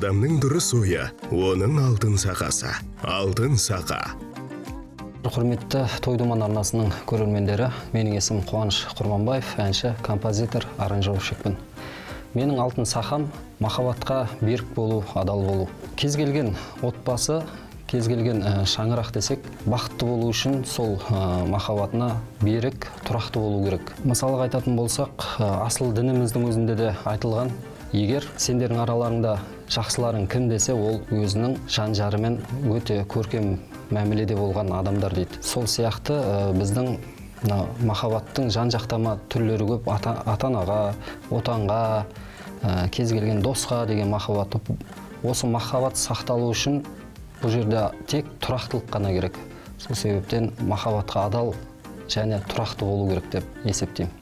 Адамның дұрыс ойы, оның алтын сақасы. Алтын сақа. Құрметті Той Думан арнасының көрермендері, менің есімім Қуаныш Құрманбаев, әнші, композитор, аранжировщикпін. Менің алтын сақам — махаббатқа берік болу, адал болу. Кез келген отбасы, кез келген шаңырақ десек, бақытты болу үшін сол махаббатына берік, тұрақты болу керек. Мысалға айтатын болсақ, асыл дініміздің өзінде де айтылған: егер сендердің араларыңда жақсыларың кім десе, ол өзінің жан жарымен өте көркем мәміледе болған адамдар дейді. Сол сияқты біздің мына махаббаттың жан жақтама түрлері көп: ата анаға, отанға, кез келген досқа деген махаббат. Осы махаббат сақталу үшін бұл жерде тек тұрақтылық қана керек. Сол себептен махаббатқа адал және тұрақты болу керек деп есептеймін.